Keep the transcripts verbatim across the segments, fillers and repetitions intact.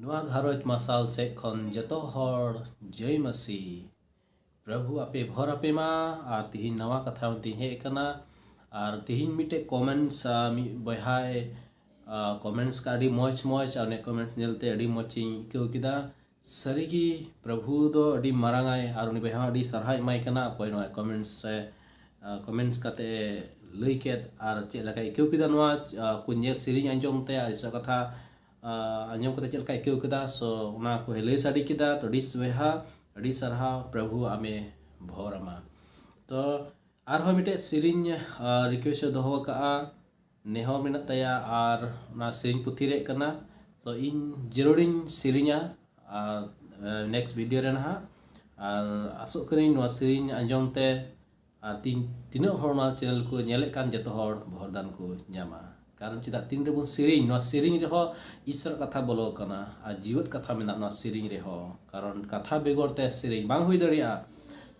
ᱱᱚᱣᱟ ᱜᱷᱟᱨᱚᱸᱡᱽ ᱢᱟᱨᱥᱟᱞ ᱥᱮᱫ ᱠᱷᱚᱱ ᱡᱚᱛᱚ ᱦᱚᱲ ᱡᱚᱭ ᱢᱟᱹᱥᱤ᱾ ᱯᱨᱚᱵᱷᱩ ᱟᱯᱮ ᱵᱷᱚᱨ ᱟᱯᱮ ᱢᱟ᱾ ᱟᱨ ᱛᱤᱦᱤᱧ ᱱᱟᱣᱟ ᱠᱟᱛᱷᱟ ᱛᱤᱧ ᱦᱮᱡ ᱟᱠᱟᱱᱟ᱾ ᱟᱨ ᱛᱤᱦᱤᱧ ᱢᱤᱫᱴᱮᱡ comments, ᱟ, ᱢᱤᱫ ᱵᱚᱭᱦᱟᱭ, ᱟ, comments ᱠᱟᱜ ᱟᱹᱰᱤ ᱢᱚᱡᱽ ᱢᱚᱡᱽ, ᱟᱨ ᱩᱱᱤᱭᱟᱜ comment ᱧᱮᱞᱛᱮ ᱟᱹᱰᱤ ᱢᱚᱡᱽ ᱤᱧ ᱟᱹᱭᱠᱟᱹᱣ ᱠᱮᱫᱟ᱾ ᱥᱟᱹᱨᱤᱜᱮ ᱯᱨᱚᱵᱷᱩ ᱫᱚ ᱟᱹᱰᱤ ᱢᱟᱨᱟᱝ ᱟᱭ, ᱟᱨ ᱩᱱᱤ ᱵᱚᱭᱦᱟ ᱦᱚᱸ ᱟᱹᱰᱤ ᱥᱟᱨᱦᱟᱣ ᱮᱢᱟᱭ ᱠᱟᱱᱟ, ᱚᱠᱚᱭ ᱱᱚᱣᱟ comments ᱮ, ᱟ, comments ᱠᱟᱛᱮ ᱮ ᱞᱟᱹᱭ ᱠᱮᱫ, ᱟᱨ ᱪᱮᱫ ᱞᱮᱠᱟᱭ ᱟᱹᱭᱠᱟᱹᱣ ᱠᱮᱫᱟ ᱱᱚᱣᱟ, ᱟ, ᱠᱚ ᱧᱮᱞ ᱥᱮᱨᱮᱧ ᱟᱸᱡᱚᱢ ᱛᱮ, ᱟᱨ ᱤᱥᱚᱨ ᱠᱟᱛᱷᱟ, ᱟ, ᱟᱸᱡᱚᱢ ᱠᱟᱛᱮ ᱪᱮᱫ ᱞᱮᱠᱟᱭ ᱟᱹᱭᱠᱟᱹᱣ ᱠᱮᱫᱟ᱾ So ᱚᱱᱟ ᱠᱚ ᱞᱟᱹᱭ ᱥᱟᱰᱮ ᱠᱮᱫᱟ᱾ ᱛᱚ ᱟᱹᱰᱤ ᱵᱚᱭᱦᱟ, ᱟᱹᱰᱤ ᱥᱟᱨᱦᱟᱣ, ᱯᱨᱚᱵᱷᱩ ᱟᱢᱮ ᱵᱷᱚᱨ ᱟᱢᱟ᱾ ᱛᱚ ᱟᱨᱦᱚᱸ ᱢᱤᱫᱴᱮᱡ ᱥᱮᱨᱮᱧ, ᱟ, request ᱮ ᱫᱚᱦᱚ ᱟᱠᱟᱫᱼᱟ, ᱱᱮᱦᱚᱨ ᱢᱮᱱᱟᱜ ᱛᱟᱭᱟ, ᱟᱨ ᱚᱱᱟ ᱥᱮᱨᱮᱧ ᱯᱩᱛᱷᱤ ᱨᱮᱭᱟᱜ ᱠᱟᱱᱟ᱾ ᱛᱚ ᱤᱧ ᱡᱟᱹᱨᱩᱲᱤᱧ ᱥᱮᱨᱮᱧᱟ, ᱟᱨ, ᱟ, next video ᱨᱮ ᱱᱟᱦᱟᱜ᱾ ᱟᱨ ᱟᱥᱚᱜ ᱠᱟᱹᱱᱟᱹᱧ ᱱᱚᱣᱟ ᱥᱮᱨᱮᱧ ᱟᱸᱡᱚᱢ ᱛᱮ ᱟᱨ ᱛᱤᱱ-, ᱛᱤᱱᱟᱹᱜ ᱦᱚᱲ ᱱᱚᱣᱟ channel ᱠᱚ ᱧᱮᱞᱮᱫ ᱠᱟᱱ, ᱡᱚᱛᱚ ᱦᱚᱲ ᱵᱷᱚᱨᱫᱟᱱ ᱠᱚ ᱧᱟᱢᱟ᱾ ᱠᱟᱨᱚᱱ ᱪᱮᱫᱟᱜ, ᱛᱤᱱ ᱨᱮᱵᱚᱱ ᱥᱮᱨᱮᱧ, ᱱᱚᱣᱟ ᱥᱮᱨᱮᱧ ᱨᱮᱦᱚᱸ ᱤᱥᱚᱨᱟᱜ ᱠᱟᱛᱷᱟ ᱵᱚᱞᱚ ᱟᱠᱟᱱᱟ, ᱟᱨ ᱡᱤᱣᱮᱫ ᱠᱟᱛᱷᱟ ᱢᱮᱱᱟᱜᱼᱟ ᱱᱚᱣᱟ ᱥᱮᱨᱮᱧ ᱨᱮᱦᱚᱸ᱾ ᱠᱟᱨᱚᱱ ᱠᱟᱛᱷᱟ ᱵᱮᱜᱚᱨ ᱛᱮ ᱥᱮᱨᱮᱧ ᱵᱟᱝ ᱦᱩᱭ ᱫᱟᱲᱮᱭᱟᱜᱼᱟ᱾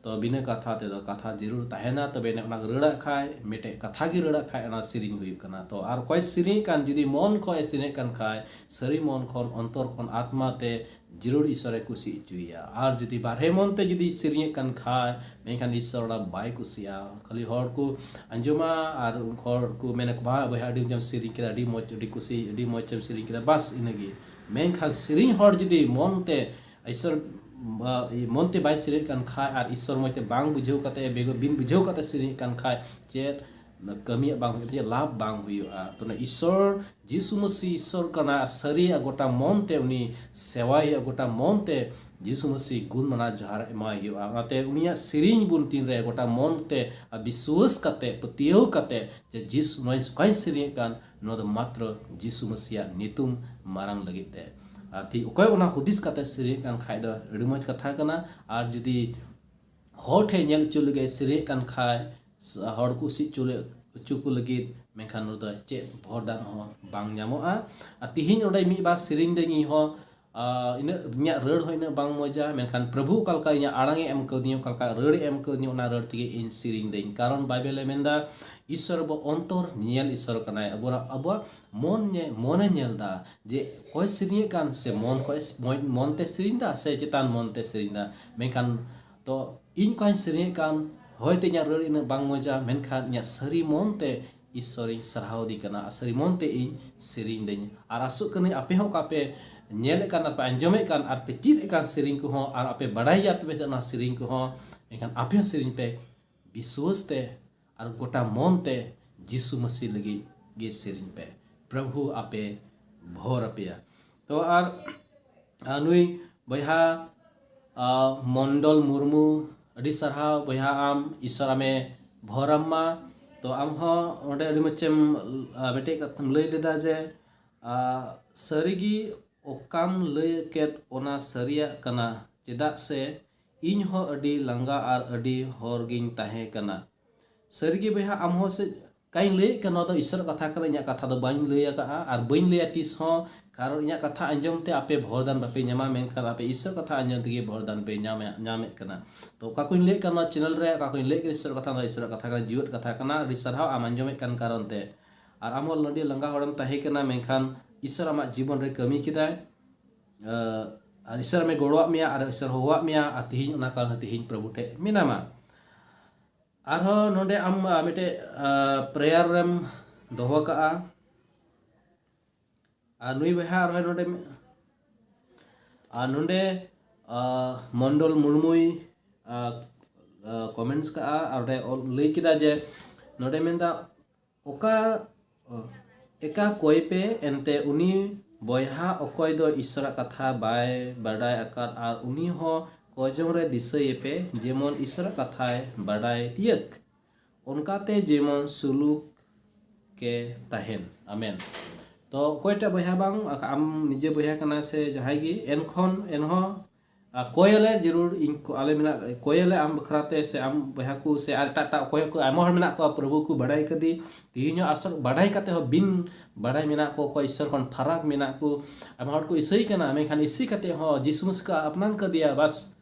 ᱛᱚ ᱵᱤᱱᱟᱹ ᱠᱟᱛᱷᱟ ᱛᱮᱫᱚ, ᱠᱟᱛᱷᱟ ᱡᱟᱹᱨᱩᱲ ᱛᱟᱦᱮᱱᱟ, ᱛᱚᱵᱮ ᱮᱱᱮ ᱚᱱᱟ ᱨᱟᱹᱲᱟᱜ ᱠᱷᱟᱡ, ᱢᱤᱫᱴᱮᱡ ᱠᱟᱛᱷᱟ ᱜᱮ ᱨᱟᱹᱲᱟᱜ ᱠᱷᱟᱡ, ᱚᱱᱟ ᱥᱮᱨᱮᱧ ᱦᱩᱭᱩᱜ ᱠᱟᱱᱟ᱾ ᱛᱚ ᱟᱨ ᱚᱠᱚᱭ ᱥᱮᱨᱮᱧᱮᱫ ᱠᱟᱱ, ᱡᱩᱫᱤ ᱢᱚᱱ ᱠᱷᱚᱡ ᱮ ᱥᱮᱨᱮᱧᱮᱫ ᱠᱟᱱ ᱠᱷᱟᱡ, ᱥᱟᱹᱨᱤ ᱢᱚᱱ ᱠᱷᱚᱱ, ᱚᱱᱛᱚᱨ ᱠᱷᱚᱱ, ᱟᱛᱢᱟ ᱛᱮ, ᱡᱟᱹᱨᱩᱲ ᱤᱥᱚᱨᱮ ᱠᱩᱥᱤ ᱦᱚᱪᱚᱭᱮᱭᱟ᱾ ᱟᱨ ᱡᱩᱫᱤ ᱵᱟᱨᱦᱮ ᱢᱚᱱ ᱛᱮ ᱡᱩᱫᱤ ᱥᱮᱨᱮᱧᱮᱫ ᱠᱟᱱ ᱠᱷᱟᱡ, ᱢᱮᱱᱠᱷᱟᱱ ᱤᱥᱚᱨ ᱚᱱᱟ ᱵᱟᱭ ᱠᱩᱥᱤᱭᱟᱜᱼᱟ᱾ ᱠᱷᱟᱹᱞᱤ ᱦᱚᱲ ᱠᱚ ᱟᱸᱡᱚᱢᱟ ᱟᱨ ᱦᱚᱲ ᱠᱚ ᱢᱮᱱᱟ, "ᱵᱷᱟ, ᱵᱚᱭᱦᱟ, ᱟᱹᱰᱤ ᱢᱚᱡᱽ ᱮᱢ ᱥᱮᱨᱮᱧ ᱠᱮᱫᱟ, ᱟᱹᱰᱤ ᱢᱚᱡᱽ, ᱟᱹᱰᱤ ᱠᱩᱥᱤ, ᱟᱹᱰᱤ ᱢᱚᱡᱽ ᱮᱢ ᱥᱮᱨᱮᱧ ᱠᱮᱫᱟ", ᱵᱟᱥ ᱤᱱᱟᱹᱜᱮ᱾ ᱢᱮᱱᱠᱷᱟᱱ ᱥᱮᱨᱮᱧ ᱦᱚᱲ ᱡᱩᱫᱤ ᱢᱚᱱ ᱛᱮ ᱤᱥᱚᱨ, ᱟ, ᱢᱚᱱ ᱛᱮ ᱵᱟᱭ ᱥᱮᱨᱮᱧᱮᱫ ᱠᱟᱱ ᱠᱷᱟᱡ ᱟᱨ ᱤᱥᱚᱨ ᱢᱚᱡᱽ ᱛᱮ ᱵᱟᱝ ᱵᱩᱡᱷᱟᱹᱣ ᱠᱟᱛᱮ, ᱵᱮᱜᱚᱨ, ᱵᱤᱱ ᱵᱩᱡᱷᱟᱹᱣ ᱠᱟᱛᱮ ᱥᱮᱨᱮᱧᱮᱫ ᱠᱟᱱ ᱠᱷᱟᱡ, ᱪᱮᱫ ᱠᱟᱹᱢᱤᱭᱟᱜ ᱵᱟᱝ ᱦᱩᱭᱩᱜᱼᱟ, ᱪᱮᱫ ᱞᱟᱵᱷ ᱵᱟᱝ ᱦᱩᱭᱩᱜᱼᱟ᱾ ᱛᱚ ᱚᱱᱟ ᱤᱥᱚᱨ, ᱡᱤᱥᱩ ᱢᱟᱹᱥᱤ ᱤᱥᱚᱨ ᱠᱟᱱᱟ, ᱥᱟᱹᱨᱤ ᱟᱨ ᱜᱚᱴᱟ ᱢᱚᱱ ᱛᱮ ᱩᱱᱤ ᱥᱮᱣᱟᱭ ᱦᱩᱭᱩᱜᱼᱟ, ᱜᱚᱴᱟ ᱢᱚᱱ ᱛᱮ ᱡᱤᱥᱩ ᱢᱟᱹᱥᱤ ᱜᱩᱱ ᱢᱟᱱᱟᱣ ᱡᱚᱦᱟᱨ ᱮᱢᱟᱭ ᱦᱩᱭᱩᱜᱼᱟ᱾ ᱚᱱᱟᱛᱮ ᱩᱱᱤᱭᱟᱜ ᱥᱮᱨᱮᱧ ᱵᱚᱱ ᱛᱤᱱ ᱨᱮ ᱜᱚᱴᱟ ᱢᱚᱱ ᱛᱮ ᱟᱨ ᱵᱤᱥᱣᱟᱹᱥ ᱠᱟᱛᱮ, ᱯᱟᱹᱛᱭᱟᱹᱣ ᱠᱟᱛᱮ ᱡᱮ ᱡᱤᱥᱩ ᱱᱚᱣᱟᱧ, ᱚᱠᱟᱧ ᱥᱮᱨᱮᱧᱮᱫ ᱠᱟᱱ, ᱱᱚᱣᱟ ᱫᱚ ᱢᱟᱛᱨᱚ ᱡᱤᱥᱩ ᱢᱟᱹᱥᱤᱭᱟᱜ ᱧᱩᱛᱩᱢ ᱢᱟᱨᱟᱝ ᱞᱟᱹᱜᱤᱫ ᱛᱮ᱾ ᱟᱨ ᱛᱮᱦᱮᱧ ᱚᱠᱚᱭ ᱚᱱᱟ ᱦᱩᱫᱤᱥ ᱠᱟᱛᱮ ᱥᱮᱨᱮᱧᱮᱫ ᱠᱟᱱ ᱠᱷᱟᱡ ᱫᱚ ᱟᱹᱰᱤ ᱢᱚᱡᱽ ᱠᱟᱛᱷᱟ ᱠᱟᱱᱟ᱾ ᱟᱨ ᱡᱩᱫᱤ ᱦᱚᱲ ᱴᱷᱮᱱ ᱧᱮᱞ ᱦᱚᱪᱚ ᱞᱟᱹᱜᱤᱫ ᱮ ᱥᱮᱨᱮᱧᱮᱫ ᱠᱟᱱ ᱠᱷᱟᱡ, ᱥ-, ᱦᱚᱲ ᱠᱚ ᱠᱩᱥᱤ ᱦᱚᱪᱚ ᱞᱟᱹ-, ᱦᱚᱪᱚ ᱠᱚ ᱞᱟᱹᱜᱤᱫ, ᱢᱮᱱᱠᱷᱟᱱ ᱱᱚᱰᱮ ᱫᱚ ᱪᱮᱫ ᱵᱷᱚᱨᱫᱟᱱ ᱦᱚᱸ ᱵᱟᱝ ᱧᱟᱢᱚᱜᱼᱟ᱾ ᱟᱨ ᱛᱤᱦᱤᱧ ᱚᱸᱰᱮ ᱢᱤᱫ ᱵᱟᱨ ᱥᱮᱨᱮᱧ ᱫᱚ ᱤᱧ ᱦᱚᱸ, ᱟᱨ ᱤᱱᱟᱹᱜ ᱤᱧᱟᱹᱜ ᱨᱟᱹᱲ ᱦᱚᱸ ᱤᱱᱟᱹᱜ ᱵᱟᱝ ᱢᱚᱡᱟ, ᱢᱮᱱᱠᱷᱟᱱ ᱯᱨᱚᱵᱷᱩ ᱚᱠᱟ ᱞᱮᱠᱟ ᱤᱧᱟᱹᱜ ᱟᱲᱟᱝ ᱮ ᱮᱢ ᱠᱟᱹᱣᱫᱤᱧᱟ, ᱚᱠᱟ ᱞᱮᱠᱟ ᱨᱟᱹᱲ ᱮ ᱮᱢ ᱠᱟᱹᱣᱫᱤᱧᱟ, ᱚᱱᱟ ᱨᱟᱹᱲ ᱛᱮᱜᱮ ᱤᱧ ᱥᱮᱨᱮᱧ ᱫᱟᱹᱧ᱾ ᱠᱟᱨᱚᱱ ᱵᱟᱭᱵᱮᱞ ᱮ ᱢᱮᱱᱫᱟ, ᱤᱥᱥᱚᱨ ᱟᱵᱚ ᱚᱱᱛᱚᱨ ᱧᱮᱞ ᱤᱥᱥᱚᱨ ᱠᱟᱱᱟᱭ᱾ ᱟᱵᱚᱣᱟᱜ, ᱟᱵᱚᱣᱟᱜ ᱢᱚᱱ ᱧᱮ-, ᱢᱚᱱᱮ ᱧᱮᱞ ᱫᱟ ᱡᱮ ᱚᱠᱚᱭ ᱥᱮᱨᱮᱧᱮᱫ ᱠᱟᱱ, ᱥᱮ ᱢᱚᱱ ᱠᱷᱚᱡ, ᱢᱚᱱ, ᱢᱚᱱ ᱛᱮ ᱥᱮᱨᱮᱧ ᱫᱟ ᱥᱮ ᱪᱮᱛᱟᱱ ᱢᱚᱱ ᱛᱮ ᱥᱮᱨᱮᱧ ᱫᱟ᱾ ᱢᱮᱱᱠᱷᱟᱱ ᱛᱚ ᱤᱧ ᱚᱠᱟᱧ ᱥᱮᱨᱮᱧᱮᱫ ᱠᱟᱱ, ᱦᱚᱭᱛᱳ ᱤᱧᱟᱹᱜ ᱨᱟᱹᱲ ᱤᱱᱟᱹᱜ ᱵᱟᱝ ᱢᱚᱡᱟ, ᱢᱮᱱᱠᱷᱟᱱ ᱤᱧᱟᱹᱜ ᱥᱟᱹᱨᱤ ᱢᱚᱱ ᱛᱮ ᱤᱥᱥᱚᱨᱤᱧ ᱥᱟᱨᱦᱟᱣᱫᱮ ᱠᱟᱱᱟ ᱟᱨ ᱥᱟᱹᱨᱤ ᱢᱚᱱ ᱛᱮ ᱤᱧ ᱥᱮᱨᱮᱧ ᱫᱟᱹᱧ᱾ ᱟᱨ ᱟᱥᱚᱜ ᱠᱟᱹᱱᱟᱹᱧ ᱟᱯᱮ ᱦᱚᱸ ᱚᱠᱟ ᱯᱮ ᱧᱮᱞᱮᱫ ᱠᱟᱱ ᱟᱨ ᱯᱮ ᱟᱸᱡᱚᱢᱮᱫ ᱠᱟᱱ ᱟᱨ ᱯᱮ ᱪᱮᱫ ᱮᱫ ᱠᱟᱱ ᱥᱮᱨᱮᱧ ᱠᱚᱦᱚᱸ ᱟᱨ ᱟᱯᱮ ᱵᱟᱲᱟᱭ ᱜᱮᱭᱟ ᱯᱮ ᱯᱟᱥᱮᱡ ᱚᱱᱟ ᱥᱮᱨᱮᱧ ᱠᱚᱦᱚᱸ, ᱢᱮᱱᱠᱷᱟᱱ ᱟᱯᱮ ᱦᱚᱸ ᱥᱮᱨᱮᱧ ᱯᱮ ᱵᱤᱥᱣᱟᱹᱥ ᱛᱮ ᱟᱨ ᱜᱚᱴᱟ ᱢᱚᱱ ᱛᱮ ᱡᱤᱥᱩ ᱢᱟᱹᱥᱤ ᱞᱟᱹᱜᱤᱫ ᱜᱮ ᱥᱮᱨᱮᱧ ᱯᱮ᱾ ᱯᱨᱚᱵᱷᱩ ᱟᱯᱮ ᱵᱷᱚᱨ ᱟᱯᱮᱭᱟ᱾ ᱛᱚ ᱟᱨ, ᱟᱨ ᱱᱩᱭ ᱵᱚᱭᱦᱟ, ᱟ, ᱢᱚᱱᱰᱚᱞ ᱢᱩᱨᱢᱩ, ᱟᱹᱰᱤ ᱥᱟᱨᱦᱟᱣ ᱵᱚᱭᱦᱟ, ᱟᱢ ᱤᱥᱚᱨ ᱟᱢᱮ ᱵᱷᱚᱨᱟᱢ ᱢᱟ᱾ ᱛᱚ ᱟᱢ ᱦᱚᱸ ᱚᱸᱰᱮ ᱟᱹᱰᱤ ᱢᱚᱡᱽ ᱮᱢ, ᱟ, ᱢᱤᱫᱴᱮᱡ ᱠᱟᱛᱷᱟᱢ ᱞᱟᱹᱭ ᱞᱮᱫᱟ ᱡᱮ, ᱟ, ᱥᱟᱹᱨᱤᱜᱮ ᱚᱠᱟᱢ ᱞᱟᱹᱭ ᱠᱮᱫ ᱚᱱᱟ ᱥᱟᱹᱨᱤᱭᱟᱜ ᱠᱟᱱᱟ, ᱪᱮᱫᱟᱜ ᱥᱮ ᱤᱧ ᱦᱚᱸ ᱟᱹᱰᱤ ᱞᱟᱸᱜᱟ ᱟᱨ ᱟᱹᱰᱤ ᱦᱚᱨ ᱜᱤᱧ ᱛᱟᱦᱮᱸ ᱠᱟᱱᱟ᱾ ᱥᱟᱹᱨᱤᱜᱮ ᱵᱚᱭᱦᱟ, ᱟᱢ ᱦᱚᱸ ᱥᱮ ᱚᱠᱟᱧ ᱞᱟᱹᱭᱮᱫ ᱠᱟᱱ, ᱱᱚᱣᱟ ᱫᱚ ᱤᱥᱚᱨᱟᱜ ᱠᱟᱛᱷᱟ ᱠᱟᱱᱟ, ᱤᱧᱟᱹᱜ ᱠᱟᱛᱷᱟ ᱫᱚ ᱵᱟᱹᱧ ᱞᱟᱹᱭ ᱟᱠᱟᱫᱼᱟ ᱟᱨ ᱵᱟᱹᱧ ᱞᱟᱹᱭᱟ ᱛᱤᱥ ᱦᱚᱸ, ᱠᱟᱨᱚᱱ ᱤᱧᱟᱹᱜ ᱠᱟᱛᱷᱟ ᱟᱸᱡᱚᱢ ᱛᱮ ᱟᱯᱮ ᱵᱷᱚᱨᱫᱟᱱ ᱵᱟᱯᱮ ᱧᱟᱢᱟ, ᱢᱮᱱᱠᱷᱟᱱ ᱟᱯᱮ ᱤᱥᱚᱨ ᱠᱟᱛᱷᱟ ᱟᱸᱡᱚᱢ ᱛᱮᱜᱮ ᱵᱷᱚᱨᱫᱟᱱ ᱯᱮ ᱧᱟᱢᱮ-, ᱧᱟᱢᱮᱫ ᱠᱟᱱᱟ᱾ ᱛᱚ ᱚᱠᱟ ᱠᱚᱧ ᱞᱟᱹᱭᱮᱫ ᱠᱟᱱ ᱱᱚᱣᱟ ᱪᱮᱱᱮᱞ ᱨᱮ, ᱚᱠᱟ ᱠᱚᱧ ᱞᱟᱹᱭᱮᱫ ᱠᱟᱱᱟ ᱤᱥᱚᱨᱟᱜ ᱠᱟᱛᱷᱟ, ᱱᱚᱣᱟ ᱤᱥᱚᱨᱟᱜ ᱠᱟᱛᱷᱟ ᱠᱟᱱᱟ, ᱡᱤᱣᱮᱫ ᱠᱟᱛᱷᱟ ᱠᱟᱱᱟ᱾ ᱟᱹᱰᱤ ᱥᱟᱨᱦᱟᱣ ᱟᱢ ᱟᱸᱡᱚᱢᱮᱫ ᱠᱟᱱ ᱠᱟᱨᱚᱱ ᱛᱮ᱾ ᱟᱨ ᱟᱢ ᱦᱚᱸ ᱟᱹᱰᱤ ᱞᱟᱸᱜᱟ ᱦᱚᱲᱮᱢ ᱛᱟᱦᱮᱸ ᱠᱟᱱᱟ, ᱢᱮᱱᱠᱷᱟᱱ ᱤᱥᱚᱨ ᱟᱢᱟᱜ ᱡᱤᱵᱚᱱ ᱨᱮ ᱠᱟᱹᱢᱤ ᱠᱮᱫᱟᱭ᱾ ᱟᱨ ᱤᱥᱚᱨ ᱟᱢᱮ ᱜᱚᱲᱚᱣᱟᱜ ᱢᱮᱭᱟ ᱟᱨ ᱤᱥᱚᱨ ᱦᱚᱦᱚᱣᱟᱜ ᱢᱮᱭᱟ ᱟᱨ ᱛᱤᱦᱤᱧ ᱚᱱᱟ ᱠᱟᱨᱚᱱ ᱛᱮ ᱛᱤᱦᱤᱧ ᱯᱨᱚᱵᱷᱩ ᱴᱷᱮᱡ ᱢᱮᱱᱟᱢᱟ᱾ ᱟᱨᱦᱚᱸ ᱱᱚᱰᱮ ᱟᱢ, ᱟ, ᱢᱤᱫᱴᱮᱡ, ᱟ, prayer ᱨᱮᱢ ᱫᱚᱦᱚ ᱠᱟᱜᱼᱟ᱾ ᱟᱨ ᱱᱩᱭ ᱵᱚᱭᱦᱟ ᱟᱨᱦᱚᱸ ᱱᱚᱰᱮ ᱢᱮ-, ᱟᱨ ᱱᱚᱰᱮ, ᱟ, ᱢᱚᱱᱰᱚᱞ ᱢᱩᱨᱢᱩᱭ, ᱟ, ᱟ, comments ᱠᱟᱜᱼᱟ ᱟᱨ ᱚᱸᱰᱮ ᱚᱞ, ᱞᱟᱹᱭ ᱠᱮᱫᱟ ᱡᱮ, ᱱᱚᱰᱮ ᱢᱮᱱᱫᱟ, ᱚᱠᱟ, ᱚ, ᱮᱠᱟ ᱠᱚᱭ ᱯᱮ ᱮᱱᱛᱮ ᱩᱱᱤ ᱵᱚᱭᱦᱟ ᱚᱠᱚᱭ ᱫᱚ ᱤᱥᱚᱨᱟᱜ ᱠᱟᱛᱷᱟ ᱵᱟᱭ ᱵᱟᱰᱟᱭ ᱟᱠᱟᱫ ᱟᱨ ᱩᱱᱤ ᱦᱚᱸ ᱠᱚᱡᱚᱝ ᱨᱮ ᱫᱤᱥᱟᱹᱭᱮᱯᱮ ᱡᱮᱢᱚᱱ ᱤᱥᱚᱨᱟᱜ ᱠᱟᱛᱷᱟᱭ ᱵᱟᱰᱟᱭ ᱛᱤᱭᱟᱹᱜ, ᱚᱱᱠᱟᱛᱮ ᱡᱮᱢᱚᱱ ᱥᱩᱞᱩᱠ ᱠᱮ ᱛᱟᱦᱮᱱ᱾ ᱟᱢᱮᱱ᱾ ᱛᱚ ᱚᱠᱚᱭᱴᱟᱜ ᱵᱚᱭᱦᱟ ᱵᱟᱝ, ᱟᱢ ᱱᱤᱡᱮ ᱵᱚᱭᱦᱟ ᱠᱟᱱᱟ ᱥᱮ ᱡᱟᱦᱟᱸᱭ ᱜᱮ, ᱮᱱᱠᱷᱚᱱ ᱮᱱᱦᱚᱸ ᱟᱨ ᱠᱚᱭᱟᱞᱮ ᱡᱟᱹᱨᱩᱲ, ᱤᱧ ᱠᱚ, ᱟᱞᱮ ᱢᱮᱱᱟᱜ, ᱠᱚᱭᱟᱞᱮ ᱟᱢ ᱵᱟᱠᱷᱨᱟ ᱛᱮ, ᱥᱮ ᱟᱢ ᱵᱚᱭᱦᱟ ᱠᱚ, ᱥᱮ ᱟᱨ ᱮᱴᱟᱜ ᱮᱴᱟᱜ ᱚᱠᱚᱭ ᱠᱚ, ᱟᱭᱢᱟ ᱦᱚᱲ ᱢᱮᱱᱟᱜ ᱠᱚᱣᱟ, ᱯᱨᱚᱵᱷᱩ ᱠᱚ ᱵᱟᱰᱟᱭ ᱠᱟᱫᱮ, ᱛᱮᱦᱮᱧ ᱦᱚᱸ ᱟᱥᱚᱞ ᱵᱟᱰᱟᱭ ᱠᱟᱛᱮ ᱦᱚᱸ ᱵᱤᱱ ᱵᱟᱰᱟᱭ ᱢᱮᱱᱟᱜ ᱠᱚ, ᱚᱠᱚᱭ ᱤᱥᱥᱚᱨ ᱠᱷᱚᱱ ᱯᱷᱟᱨᱟᱠ ᱢᱮᱱᱟᱜ ᱠᱚ, ᱟᱭᱢᱟ ᱦᱚᱲ ᱠᱚ ᱤᱥᱟᱹᱭ ᱠᱟᱱᱟ, ᱢᱮᱱᱠᱷᱟᱱ ᱤᱥᱟᱹᱭ ᱠᱟᱛᱮ ᱦᱚᱸ ᱡᱤᱥᱩ ᱢᱟᱹᱥᱤ ᱠᱚ ᱟᱯᱱᱟᱨ ᱠᱟᱫᱮᱭᱟ, ᱵᱟᱥ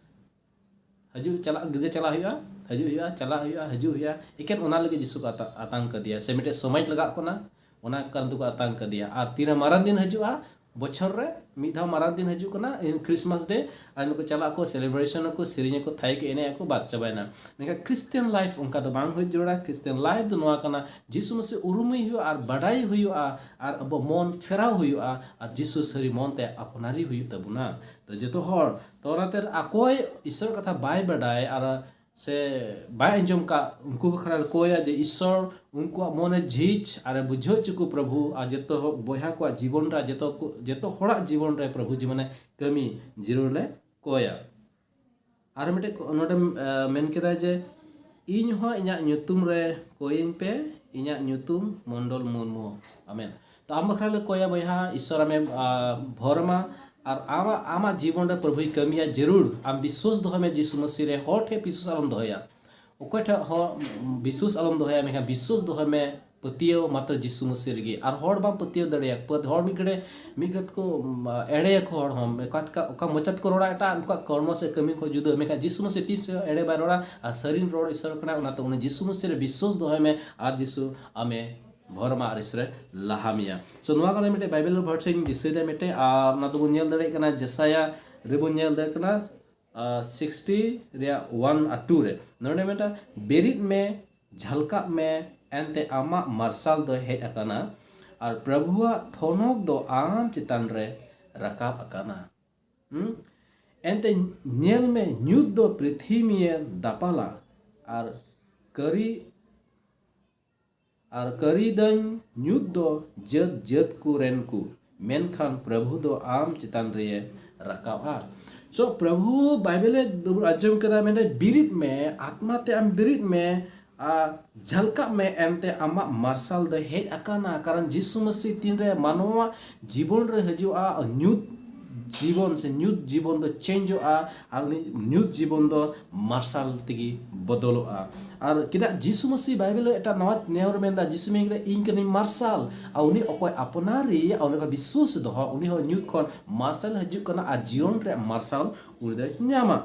ᱦᱤᱡᱩᱜ ᱪᱟᱞᱟᱜ, ᱜᱤᱨᱡᱟᱹ ᱪᱟᱞᱟᱜ ᱦᱩᱭᱩᱜᱼᱟ, ᱦᱤᱡᱩᱜ ᱦᱩᱭᱩᱜᱼᱟ, ᱪᱟᱞᱟᱜ ᱦᱩᱭᱩᱜᱼᱟ, ᱦᱤᱡᱩᱜ ᱦᱩᱭᱩᱜᱼᱟ, ᱮᱠᱮᱱ ᱚᱱᱟ ᱞᱟᱹᱜᱤᱫ ᱡᱤᱥᱩ ᱠᱚ ᱟᱛᱟ-, ᱟᱛᱟᱝ ᱠᱟᱫᱮᱭᱟ, ᱥᱮ ᱢᱤᱫᱴᱮᱡ ᱥᱚᱢᱚᱭ ᱞᱟᱜᱟᱜ ᱠᱟᱱᱟ, ᱚᱱᱟ ᱠᱟᱨᱚᱱ ᱛᱮᱠᱚ ᱟᱛᱟᱝ ᱠᱟᱫᱮᱭᱟ᱾ ᱟᱨ ᱛᱤᱱᱨᱮ ᱢᱟᱨᱟᱝ ᱫᱤᱱ ᱦᱤᱡᱩᱜᱼᱟ, ᱵᱚᱪᱷᱚᱨ ᱨᱮ ᱢᱤᱫ ᱫᱷᱟᱣ ᱢᱟᱨᱟᱝ ᱫᱤᱱ ᱦᱤᱡᱩᱜ ᱠᱟᱱᱟ, ᱤᱱ Christmas Day, ᱟᱨ ᱱᱩᱠᱩ ᱪᱟᱞᱟᱜ ᱟᱠᱚ, celebration ᱟᱠᱚ, ᱥᱮᱨᱮᱧ ᱟᱠᱚ, ᱛᱷᱟᱭ ᱠᱚ ᱮᱱᱮᱡ ᱟᱠᱚ, ᱵᱟᱥ ᱪᱟᱵᱟᱭᱮᱱᱟ᱾ ᱢᱮᱱᱠᱷᱟᱱ Christian life ᱚᱱᱠᱟ ᱫᱚ ᱵᱟᱝ ᱦᱩᱭ ᱡᱟᱹᱨᱩᱲᱟ᱾ Christian life ᱫᱚ ᱱᱚᱣᱟ ᱠᱟᱱᱟ, ᱡᱤᱥᱩ ᱢᱟᱹᱥᱤ ᱩᱨᱩᱢᱮ ᱦᱩᱭᱩᱜᱼᱟ ᱟᱨ ᱵᱟᱰᱟᱭ ᱦᱩᱭᱩᱜᱼᱟ, ᱟᱨ ᱟᱵᱚ ᱢᱚᱱ ᱯᱷᱮᱨᱟᱣ ᱦᱩᱭᱩᱜᱼᱟ, ᱟᱨ ᱡᱤᱥᱩ ᱥᱟᱹᱨᱤ ᱢᱚᱱ ᱛᱮ ᱟᱯᱱᱟᱨᱤ ᱦᱩᱭᱩᱜ ᱛᱟᱵᱚᱱᱟ᱾ ᱛᱚ ᱡᱚᱛᱚ ᱦᱚᱲ, ᱛᱚ ᱚᱱᱟᱛᱮ ᱚᱠᱚᱭ ᱤᱥᱥᱚᱨ ᱠᱟᱛᱷᱟ ᱵᱟᱭ ᱵᱟᱰᱟᱭ ᱟᱨ ᱥᱮ ᱵᱟᱭ ᱟᱸᱡᱚᱢ ᱠᱟᱜ, ᱩᱱᱠᱩ ᱵᱟᱠᱷᱨᱟ ᱨᱮ ᱠᱚᱭᱟ ᱡᱮ ᱤᱥᱥᱚᱨ ᱩᱱᱠᱩᱣᱟᱜ ᱢᱚᱱᱮ ᱡᱷᱤᱡ ᱟᱨᱮ ᱵᱩᱡᱷᱟᱹᱣ ᱦᱚᱪᱚ ᱠᱚ ᱯᱨᱚᱵᱷᱩ, ᱟᱨ ᱡᱚᱛᱚ ᱦᱚ-, ᱵᱚᱭᱦᱟ ᱠᱚᱣᱟᱜ ᱡᱤᱵᱚᱱ ᱨᱮ, ᱡᱚᱛᱚ ᱠᱚ, ᱡᱚᱛᱚ ᱦᱚᱲᱟᱜ ᱡᱤᱵᱚᱱ ᱨᱮ ᱯᱨᱚᱵᱷᱩ ᱡᱮ ᱢᱟᱱᱮ ᱠᱟᱹᱢᱤ ᱡᱟᱹᱨᱩᱲ ᱞᱮ ᱠᱚᱭᱟ᱾ ᱟᱨ ᱢᱤᱫᱴᱮᱡ ᱠᱚ-, ᱱᱚᱰᱮ, ᱮ, ᱢᱮᱱ ᱠᱮᱫᱟᱭ ᱡᱮ, "ᱤᱧ ᱦᱚᱸ ᱤᱧᱟᱹᱜ ᱧᱩᱛᱩᱢ ᱨᱮ ᱠᱚᱭᱟᱹᱧ ᱯᱮ, ᱤᱧᱟᱹᱜ ᱧᱩᱛᱩᱢ ᱢᱚᱱᱰᱚᱞ ᱢᱩᱨᱢᱩ᱾" ᱟᱢᱮᱱ᱾ ᱛᱚ ᱟᱢ ᱵᱟᱠᱷᱨᱟ ᱞᱮ ᱠᱚᱭᱟ ᱵᱚᱭᱦᱟ, ᱤᱥᱥᱚᱨ ᱟᱢᱮ, ᱟ, ᱵᱷᱚᱨ ᱟᱢᱟ, ᱟᱨ ᱟᱢᱟᱜ, ᱟᱢᱟᱜ ᱡᱤᱵᱚᱱ ᱨᱮ ᱯᱨᱚᱵᱷᱩᱭ ᱠᱟᱹᱢᱤᱭᱟ ᱡᱟᱹᱨᱩᱲ᱾ ᱟᱢ ᱵᱤᱥᱣᱟᱥ ᱫᱚᱦᱚᱭ ᱢᱮ ᱡᱤᱥᱩ ᱢᱟᱹᱥᱤ ᱨᱮ, ᱦᱚᱲ ᱴᱷᱮᱱ ᱵᱤᱥᱣᱟᱥ ᱟᱞᱚᱢ ᱫᱚᱦᱚᱭᱟ᱾ ᱚᱠᱚᱭ ᱴᱷᱮᱱ ᱦᱚᱸ ᱵᱤᱥᱣᱟᱥ ᱟᱞᱚᱢ ᱫᱚᱦᱚᱭᱟ, ᱢᱮᱱᱠᱷᱟᱱ ᱵᱤᱥᱣᱟᱥ ᱫᱚᱦᱚᱭ ᱢᱮ ᱯᱟᱹᱛᱭᱟᱹᱣ ᱢᱟᱛᱨᱚ ᱡᱤᱥᱩ ᱢᱟᱹᱥᱤ ᱨᱮᱜᱮ᱾ ᱟᱨ ᱦᱚᱲ ᱵᱟᱢ ᱯᱟᱹᱛᱭᱟᱹᱣ ᱫᱟᱲᱮᱭᱟᱠᱚᱣᱟ᱾ ᱦᱚᱲ ᱢᱤᱫ ᱜᱷᱟᱹᱲᱤ, ᱢᱤᱫ ᱜᱷᱟᱹᱲᱤ ᱛᱮᱠᱚ, ᱩᱢ, ᱮᱲᱮᱭᱟᱠᱚ ᱦᱚᱲ ᱦᱚᱸ᱾ ᱚᱠᱟ, ᱚᱠᱟ, ᱚᱠᱟ ᱢᱚᱪᱟ ᱛᱮᱠᱚ ᱨᱚᱲᱟ ᱮᱴᱟᱜ, ᱩᱱᱠᱩᱣᱟᱜ ᱠᱚᱨᱢᱚ ᱥᱮ ᱠᱟᱹᱢᱤ ᱠᱷᱚᱱ ᱡᱩᱫᱟᱹ, ᱢᱮᱱᱠᱷᱟᱱ ᱡᱤᱥᱩ ᱢᱟᱹᱥᱤ ᱛᱤᱥ ᱦᱚᱸ ᱮᱲᱮ ᱵᱟᱭ ᱨᱚᱲᱟ᱾ ᱟᱨ ᱥᱟᱹᱨᱤᱱ ᱨᱚᱲ ᱤᱥᱥᱚᱨ ᱠᱟᱱᱟ, ᱚᱱᱟᱛᱮ ᱩᱱᱤ ᱡᱤᱥᱩ ᱢᱟᱹᱥᱤ ᱨᱮ ᱵᱤᱥᱣᱟᱥ ᱫᱚᱦᱚᱭ ᱢᱮ ᱟᱨ ᱡᱤᱥᱩ ᱟᱢᱮ ᱵᱷᱚᱨ ᱟᱢᱟ ᱟᱨ ᱤᱥᱨᱮ ᱞᱟᱦᱟ ᱢᱮᱭᱟ᱾ So ᱱᱚᱣᱟ ᱠᱟᱱᱟ ᱢᱤᱫᱴᱮᱡ ᱵᱟᱭᱵᱮᱞ verse ᱤᱧ ᱫᱤᱥᱟᱹᱭᱮᱫᱟ ᱢᱤᱫᱴᱮᱡ, ᱟᱨ ᱚᱱᱟ ᱫᱚᱵᱚᱱ ᱧᱮᱞ ᱫᱟᱲᱮᱭᱟᱜ ᱠᱟᱱᱟ ᱡᱮᱥᱟᱭᱟ ᱨᱮᱵᱚᱱ ᱧᱮᱞ ᱫᱟᱲᱮᱭᱟᱜ ᱠᱟᱱᱟ, ᱟᱨ sixty ᱨᱮᱭᱟᱜ one ᱟᱨ two ᱨᱮ ᱱᱚᱰᱮ ᱢᱮᱱᱫᱟ, "ᱵᱮᱨᱮᱫ ᱢᱮ, ᱡᱷᱟᱞᱠᱟᱜ ᱢᱮ, ᱮᱱᱛᱮ ᱟᱢᱟᱜ ᱢᱟᱨᱥᱟᱞ ᱫᱚ ᱦᱮᱡ ᱟᱠᱟᱱᱟ, ᱟᱨ ᱯᱨᱚᱵᱷᱩᱣᱟᱜ ᱴᱷᱚᱱᱚᱠ ᱫᱚ ᱟᱢ ᱪᱮᱛᱟᱱ ᱨᱮ ᱨᱟᱠᱟᱵ ᱟᱠᱟᱱᱟ᱾ ᱦᱩᱸ? ᱮᱱᱛᱮ ᱧᱮᱞ ᱢᱮ, ᱧᱩᱛ ᱫᱚ ᱯᱨᱤᱛᱷᱤᱢᱤᱭᱮ ᱫᱟᱯᱟᱞᱟ, ᱟᱨ ᱠᱟᱹᱨᱤ ᱟᱨ ᱠᱟᱹᱨᱤᱫᱟᱹᱧ ᱧᱩᱛ ᱫᱚ ᱡᱟᱹᱛ ᱡᱟᱹᱛ ᱠᱚ ᱨᱮᱱ ᱠᱚ, ᱢᱮᱱᱠᱷᱟᱱ ᱯᱨᱚᱵᱷᱩ ᱫᱚ ᱟᱢ ᱪᱮᱛᱟᱱ ᱨᱮᱭᱮ ᱨᱟᱠᱟᱵᱼᱟ᱾" So ᱯᱨᱚᱵᱷᱩ ᱵᱟᱭᱵᱮᱞᱮ ᱟᱸᱡᱚᱢ ᱠᱮᱫᱟ, ᱢᱮᱱᱫᱟᱭ, "ᱵᱮᱨᱮᱫ ᱢᱮ, ᱟᱛᱢᱟ ᱛᱮ ᱟᱢ ᱵᱮᱨᱮᱫ ᱢᱮ, ᱟᱨ ᱡᱷᱟᱞᱠᱟᱜ ᱢᱮ, ᱮᱱᱛᱮ ᱟᱢᱟᱜ ᱢᱟᱨᱥᱟᱞ ᱫᱚ ᱦᱮᱡ ᱟᱠᱟᱱᱟ᱾" ᱠᱟᱨᱚᱱ ᱡᱤᱥᱩ ᱢᱟᱹᱥᱤ ᱛᱤᱱᱨᱮ ᱢᱟᱱᱣᱟ ᱡᱤᱵᱚᱱ ᱨᱮ ᱦᱤᱡᱩᱜᱼᱟ, ᱧᱩᱛ ᱡᱤᱵᱚᱱ ᱥᱮ ᱧᱩᱛ ᱡᱤᱵᱚᱱ ᱫᱚ ᱪᱮᱧᱡᱚᱜᱼᱟ, ᱟᱨ ᱩᱱᱤ ᱧᱩᱛ ᱡᱤᱵᱚᱱ ᱫᱚ ᱢᱟᱨᱥᱟᱞ ᱛᱮᱜᱮ ᱵᱚᱫᱚᱞᱚᱜᱼᱟ᱾ ᱟᱨ ᱪᱮᱫᱟᱜ ᱡᱤᱥᱩ ᱢᱟᱹᱥᱤ ᱵᱟᱭᱵᱮᱞ ᱨᱮ ᱮᱴᱟᱜ ᱱᱟᱣᱟ ᱱᱮᱭᱟᱢ ᱨᱮ ᱢᱮᱱᱫᱟ, ᱡᱤᱥᱩ ᱢᱮᱱ ᱠᱮᱫᱟ, "ᱤᱧ ᱠᱟᱹᱱᱟᱹᱧ ᱢᱟᱨᱥᱟᱞ, ᱟᱨ ᱩᱱᱤ ᱚᱠᱚᱭ ᱟᱯᱱᱟᱨᱮᱭᱟ, ᱩᱱᱤ ᱠᱷᱚᱱ ᱵᱤᱥᱣᱟᱥ ᱫᱚᱦᱚ, ᱩᱱᱤ ᱦᱚᱸ ᱧᱩᱛ ᱠᱷᱚᱱ ᱢᱟᱨᱥᱟᱞ ᱦᱤᱡᱩᱜ ᱠᱟᱱᱟ, ᱟᱨ ᱡᱤᱭᱚᱱ ᱨᱮᱭᱟᱜ ᱢᱟᱨᱥᱟᱞ ᱩᱱᱤ ᱫᱚᱭ ᱧᱟᱢᱟ᱾"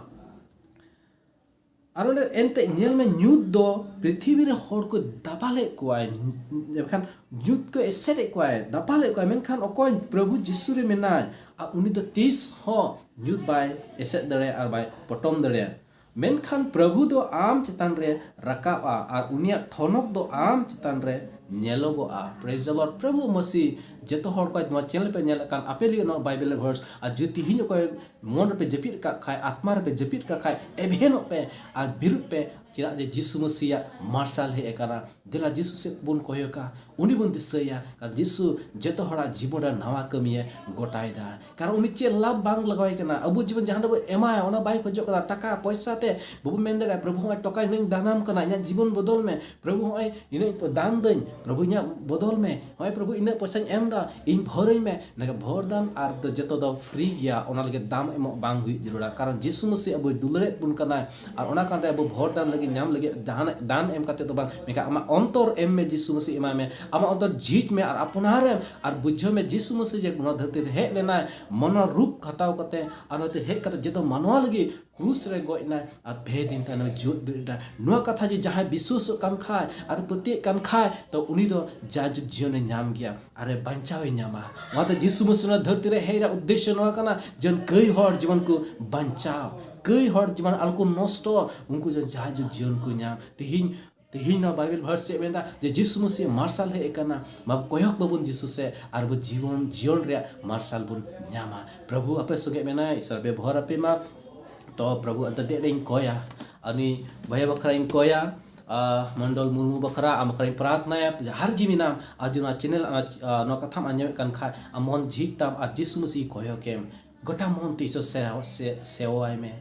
ᱟᱨ ᱚᱸᱰᱮ ᱮᱱᱛᱮ ᱧᱮᱞ ᱢᱮ, ᱧᱩᱛ ᱫᱚ ᱯᱨᱤᱛᱷᱤᱵᱤ ᱨᱮ ᱦᱚᱲ ᱠᱚ ᱫᱟᱯᱟᱞᱮᱫ ᱠᱚᱣᱟᱭ, ᱢᱮᱱᱠᱷᱟᱱ ᱧᱩᱛ ᱠᱚ ᱮᱥᱮᱫᱮᱫ ᱠᱚᱣᱟᱭ, ᱫᱟᱯᱟᱞᱮᱫ ᱠᱚᱣᱟᱭ, ᱢᱮᱱᱠᱷᱟᱱ ᱚᱠᱚᱭ ᱯᱨᱚᱵᱷᱩ ᱡᱤᱥᱩ ᱨᱮ ᱢᱮᱱᱟᱭ, ᱟᱨ ᱩᱱᱤ ᱫᱚ ᱛᱤᱥ ᱦᱚᱸ ᱧᱩᱛ ᱵᱟᱭ ᱮᱥᱮᱫ ᱫᱟᱲᱮᱭᱟᱜᱼᱟ ᱟᱨ ᱵᱟᱭ ᱯᱚᱴᱚᱢ ᱫᱟᱲᱮᱭᱟᱜᱼᱟ᱾ ᱢᱮᱱᱠᱷᱟᱱ ᱯᱨᱚᱵᱷᱩ ᱫᱚ ᱟᱢ ᱪᱮᱛᱟᱱ ᱨᱮ ᱨᱟᱠᱟᱵᱼᱟ ᱟᱨ ᱩᱱᱤᱭᱟᱜ ᱴᱷᱚᱱᱚᱠ ᱫᱚ ᱟᱢ ᱪᱮᱛᱟᱱ ᱨᱮ ᱧᱮᱞᱚᱜᱚᱜᱼᱟ᱾ Praise the Lord᱾ ᱯᱨᱚᱵᱷᱩ ᱢᱟᱹᱥᱤ ᱡᱚᱛᱚ ᱦᱚᱲ ᱠᱚ ᱱᱚᱣᱟ ᱪᱮᱱᱮᱞ ᱯᱮ ᱧᱮᱞᱮᱫ ᱠᱟᱱ, ᱟᱯᱮ ᱞᱟᱹᱜᱤᱫ ᱱᱚᱣᱟ ᱵᱟᱭᱵᱮᱞ ᱵᱷᱟᱨᱥ, ᱟᱨ ᱡᱩᱫᱤ ᱛᱤᱦᱤᱧ ᱚᱠᱚᱭ ᱢᱚᱱ ᱨᱮᱯᱮ ᱡᱟᱹᱯᱤᱫ ᱟᱠᱟᱫ ᱠᱷᱟᱡ, ᱟᱛᱢᱟ ᱨᱮᱯᱮ ᱡᱟᱹᱯᱤᱫ ᱟᱠᱟᱫ ᱠᱷᱟᱡ, ᱮᱵᱷᱮᱱᱚᱜ ᱯᱮ ᱟᱨ ᱵᱤᱨᱩᱫ ᱯᱮ, ᱪᱮᱫᱟᱜ ᱡᱮ ᱡᱤᱥᱩ ᱢᱟᱹᱥᱤᱭᱟᱜ ᱢᱟᱨᱥᱟᱞ ᱦᱮᱡ ᱟᱠᱟᱱᱟ᱾ ᱫᱮᱞᱟ ᱡᱤᱥᱩ ᱥᱮᱫ ᱵᱚᱱ ᱠᱚᱭᱚᱜᱟ, ᱩᱱᱤ ᱵᱚᱱ ᱫᱤᱥᱟᱹᱭᱟ, ᱠᱟᱨᱚᱱ ᱡᱤᱥᱩ ᱡᱚᱛᱚ ᱦᱚᱲᱟᱜ ᱡᱤᱵᱚᱱ ᱨᱮ ᱱᱟᱣᱟ ᱠᱟᱹᱢᱤᱭᱮ ᱜᱚᱴᱟᱭᱮᱫᱟ᱾ ᱠᱟᱨᱚᱱ ᱩᱱᱤ ᱪᱮᱫ ᱞᱟᱵᱷ ᱵᱟᱝ ᱞᱟᱜᱟᱣᱟᱭ ᱠᱟᱱᱟ, ᱟᱵᱚ ᱡᱤᱵᱚᱱ ᱡᱟᱦᱟᱸ ᱵᱚᱱ ᱮᱢᱟᱭᱟ ᱚᱱᱟ ᱵᱟᱭ ᱠᱷᱚᱡᱚᱜ ᱠᱟᱱᱟ᱾ ᱴᱟᱠᱟ ᱯᱚᱭᱥᱟ ᱛᱮ ᱵᱟᱵᱚ ᱢᱮᱱ ᱫᱟᱲᱮᱭᱟᱜᱼᱟ, "ᱯᱨᱚᱵᱷᱩ ᱦᱚᱸᱜᱼᱚᱭ ᱴᱟᱠᱟ ᱤᱱᱟᱹᱧ ᱫᱟᱱᱟᱢ ᱠᱟᱱᱟ, ᱤᱧᱟᱹᱜ ᱡᱤᱵᱚᱱ ᱵᱚᱫᱚᱞ ᱢᱮ, ᱯᱨᱚᱵᱷᱩ ᱦᱚᱸᱜᱼᱚᱭ ᱤᱱᱟᱹᱜ ᱫᱟᱱ ᱫᱟᱹᱧ, ᱯᱨᱚᱵᱷᱩ ᱤᱧᱟᱹᱜ ᱵᱚᱫᱚᱞ ᱢᱮ, ᱦᱚᱸᱜᱼᱚᱭ ᱯᱨᱚᱵᱷᱩ ᱤᱱᱟᱹᱜ ᱯᱚᱭᱥᱟᱧ ᱮᱢ ᱮᱫᱟ, ᱤᱧ ᱵᱷᱚᱨᱟᱹᱧ ᱢᱮ᱾" ᱱᱮᱠᱟ ᱵᱷᱚᱨ ᱫᱟᱱ ᱟᱨ ᱫᱚ ᱡᱚᱛᱚ ᱫᱚ ᱯᱷᱨᱤ ᱜᱮᱭᱟ, ᱚᱱᱟ ᱞᱟᱹᱜᱤᱫ ᱫᱟᱢ ᱮᱢᱚᱜ ᱵᱟᱝ ᱦᱩᱭᱩᱜ ᱡᱟᱹᱨᱩᱲᱟ᱾ ᱠᱟᱨᱚᱱ ᱡᱤᱥᱩ ᱢᱟᱹᱥᱤ ᱟᱵᱚᱭ ᱫᱩᱞᱟᱹᱲᱮᱫ ᱵᱚᱱ ᱠᱟᱱᱟᱭ, ᱟᱨ ᱚᱱᱟ ᱠᱟᱨᱚᱱ ᱛᱮ ᱟᱵᱚ ᱵᱷᱚᱨ ᱫᱟᱱ ᱞᱟᱹᱜᱤᱫ, ᱧᱟᱢ ᱞᱟᱹᱜᱤᱫ ᱡᱟᱦᱟᱱᱟᱜ ᱫᱟᱱ ᱮᱢ ᱠᱟᱛᱮ ᱫᱚ ᱵᱟᱝ, ᱢᱮᱱᱠᱷᱟᱱ ᱟᱢᱟᱜ ᱚᱱᱛᱚᱨ ᱮᱢ ᱢᱮ, ᱡᱤᱥᱩ ᱢᱟᱹᱥᱤ ᱮᱢᱟᱭ ᱢᱮ᱾ ᱟᱢᱟᱜ ᱚᱱᱛᱚᱨ ᱡᱷᱤᱡ ᱢᱮ ᱟᱨ ᱟᱯᱱᱟᱨᱮᱢ ᱟᱨ ᱵᱩᱡᱷᱟᱹᱣ ᱢᱮ, ᱡᱤᱥᱩ ᱢᱟᱹᱥᱤ ᱡᱮ ᱱᱚᱣᱟ ᱫᱷᱟᱹᱨᱛᱤ ᱨᱮ ᱦᱮᱡ ᱞᱮᱱᱟᱭ, ᱢᱟᱱᱣᱟ ᱨᱩᱯ ᱦᱟᱛᱟᱣ ᱠᱟᱛᱮ, ᱟᱨ ᱱᱚᱛᱮ ᱦᱮᱡ ᱠᱟᱛᱮ ᱡᱚᱛᱚ ᱢᱟᱱᱣᱟ ᱞᱟᱹᱜᱤᱫ ᱠᱨᱩᱥ ᱨᱮ ᱜᱚᱡ ᱮᱱᱟᱭ ᱟᱨ ᱯᱮ ᱫᱤᱱ ᱛᱟᱭᱱᱚᱢ ᱡᱤᱣᱮᱫ ᱵᱮᱨᱮᱫ ᱮᱱᱟᱭ᱾ ᱱᱚᱣᱟ ᱠᱟᱛᱷᱟ ᱡᱮ ᱡᱟᱦᱟᱸᱭ ᱵᱤᱥᱣᱟᱥᱚᱜ ᱠᱟᱱ ᱠᱷᱟᱡ ᱟᱨ ᱯᱟᱹᱛᱭᱟᱹᱜ ᱠᱟᱱ ᱠᱷᱟᱡ, ᱛᱚ ᱩᱱᱤ ᱫᱚ ᱡᱟᱭᱡᱩᱜᱽ ᱡᱤᱭᱚᱱᱮ ᱧᱟᱢ ᱜᱮᱭᱟ ᱟᱨ ᱮ ᱵᱟᱧᱪᱟᱣ ᱮ ᱧᱟᱢᱟ᱾ ᱚᱱᱟᱛᱮ ᱡᱤᱥᱩ ᱢᱟᱹᱥᱤ ᱱᱚᱣᱟ ᱫᱷᱟᱹᱨᱛᱤ ᱨᱮ ᱦᱮᱡ ᱨᱮᱭᱟᱜ ᱩᱫᱽᱫᱮᱥᱥᱚ ᱱᱚᱣᱟ ᱠᱟᱱᱟ, ᱡᱮ ᱠᱟᱹᱭ ᱦᱚᱲ ᱡᱮᱢᱚᱱ ᱠᱚ ᱵᱟᱧᱪᱟᱣ, ᱠᱟᱹᱭ ᱦᱚᱲ ᱡᱮᱢᱚᱱ ᱟᱞᱚ ᱠᱚ ᱱᱚᱥᱴᱚ, ᱩᱱᱠᱩ ᱡᱮᱢᱚᱱ ᱡᱟᱭᱡᱩᱜᱽ ᱡᱤᱭᱚᱱ ᱠᱚ ᱧᱟᱢ᱾ ᱛᱤᱦᱤᱧ, ᱛᱤᱦᱤᱧ ᱱᱚᱣᱟ ᱵᱟᱭᱵᱮᱞ ᱵᱷᱟᱨᱥ ᱪᱮᱫ ᱢᱮᱱᱫᱟ? ᱡᱮ ᱡᱤᱥᱩ ᱢᱟᱹᱥᱤ ᱢᱟᱨᱥᱟᱞ ᱦᱮᱡ ᱟᱠᱟᱱᱟ᱾ ᱢᱟ ᱠᱚᱭᱚᱜ ᱵᱟᱵᱚᱱ ᱡᱤᱥᱩ ᱥᱮᱫ ᱟᱨ ᱵᱚ ᱡᱤᱵᱚᱱ, ᱡᱤᱭᱚᱱ ᱨᱮᱭᱟᱜ ᱢᱟᱨᱥᱟᱞ ᱵᱚᱱ ᱧᱟᱢᱟ᱾ ᱯᱨᱚᱵᱷᱩ ᱟᱯᱮ ᱥᱚᱸᱜᱮ ᱢᱮᱱᱟᱭ, ᱤᱥᱚᱨ ᱵᱮᱵᱚᱦᱟᱨ ᱟᱯᱮ ᱢᱟ᱾ ᱛᱚ ᱯᱨᱚᱵᱷᱩ ᱟᱫᱚ ᱰᱮ ᱰᱮᱧ ᱠᱚᱭᱟ, ᱩᱱᱤ ᱵᱚᱭᱦᱟ ᱵᱟᱠᱷᱨᱟᱧ ᱠᱚᱭᱟ, ᱟᱨ ᱢᱚᱱᱰᱚᱞ ᱢᱩᱨᱢᱩ ᱵᱟᱠᱷᱨᱟ, ᱟᱢ ᱵᱟᱠᱷᱨᱟᱧ ᱯᱨᱟᱨᱛᱷᱱᱟᱭᱟ, ᱡᱟᱦᱟᱸ ᱨᱮᱜᱮ ᱢᱮᱱᱟᱢ, ᱟᱨ ᱡᱩᱫᱤ ᱱᱚᱣᱟ ᱪᱮᱱᱮᱞ, ᱟᱨ, ᱟᱨ ᱱᱚᱣᱟ ᱠᱟᱛᱷᱟᱢ ᱟᱸᱡᱚᱢᱮᱫ ᱠᱟᱱ ᱠᱷᱟᱡ, ᱟᱢ ᱢᱚᱱ ᱡᱷᱤᱡ ᱛᱟᱢ ᱟᱨ ᱡᱤᱥᱩ ᱢᱟᱹᱥᱤ ᱠᱚᱭᱚᱜ ᱮᱢ, ᱜᱚᱴᱟ ᱢᱚᱱ ᱛᱮ ᱤᱥᱚᱨ ᱥᱮᱣᱟ-, ᱥᱮ-, ᱥᱮᱣᱟᱭ ᱢᱮ᱾